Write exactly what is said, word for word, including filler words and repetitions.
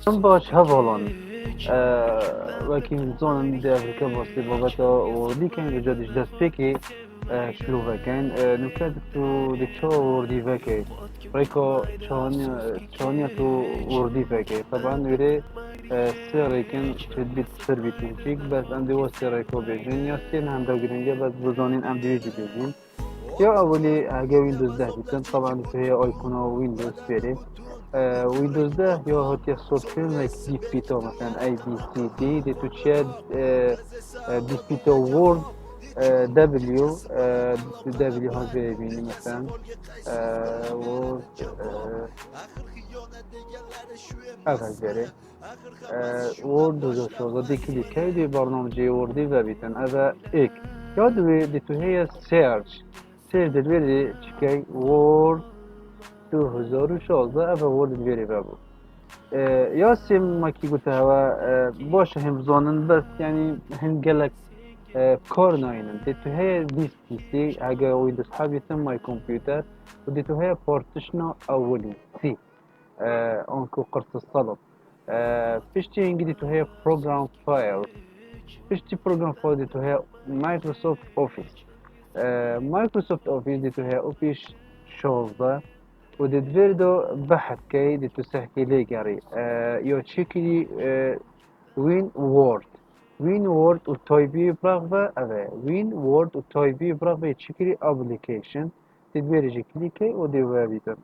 Em baş hevalan. Wekî zanin dê ev rike basê babeta Wordî ken, vêca dî ji destpêkê şilove ken. Nûke tu dê çawa Wordî veke? Rêka çaniya tu Wordî veke. Teban wêrê sê rêkin, çêdbît, pirsbît û çîk, bes em dê wa sê rêka bêjin. Ya sê ne hemda giring e, bes bizanîn em dê wê jî bêjin. Ya ewilî hege Windows deh bîtin, teban tu heye aykona Windows fêrê. Windows deh ya hatiye sort kirin wek dîspîta, mesela A B C D, dê tu çiye dîspîta Word, W, tu W ha vê bînî, mesela Word, ev ez verê. Word du hezar şazde dê kilît key, dê bernamecê Wordî vebîtin. Ev e êk. Ya diwê dê tu heye search. Search dê li vê dê çi key? Word du hezar û şazde, ev e Word li vê dê vebû. Ya sê makî gote hewa, baş e him zanin, bes yanî hin gelek kar nayînin. Dê tu heye dîsk pîsî, hege Windows hebîtin, My Computer, û dê tu heye partişna ewilî, C. Anku qirsis selam. Piştî hingî dî tu heye program file. Piştî program file dî tu heye Microsoft Office. Microsoft Office dî tu heye Office şazde. Û dê di vêr de behs key, dê tu sehkê lê gerî. Ya çêkirî Win Word. Win Word û Typee birax ve, ev e. Win Word û Typee birax ve çêkirî application. Dê di vêrê jî kilît key û dê webîtin.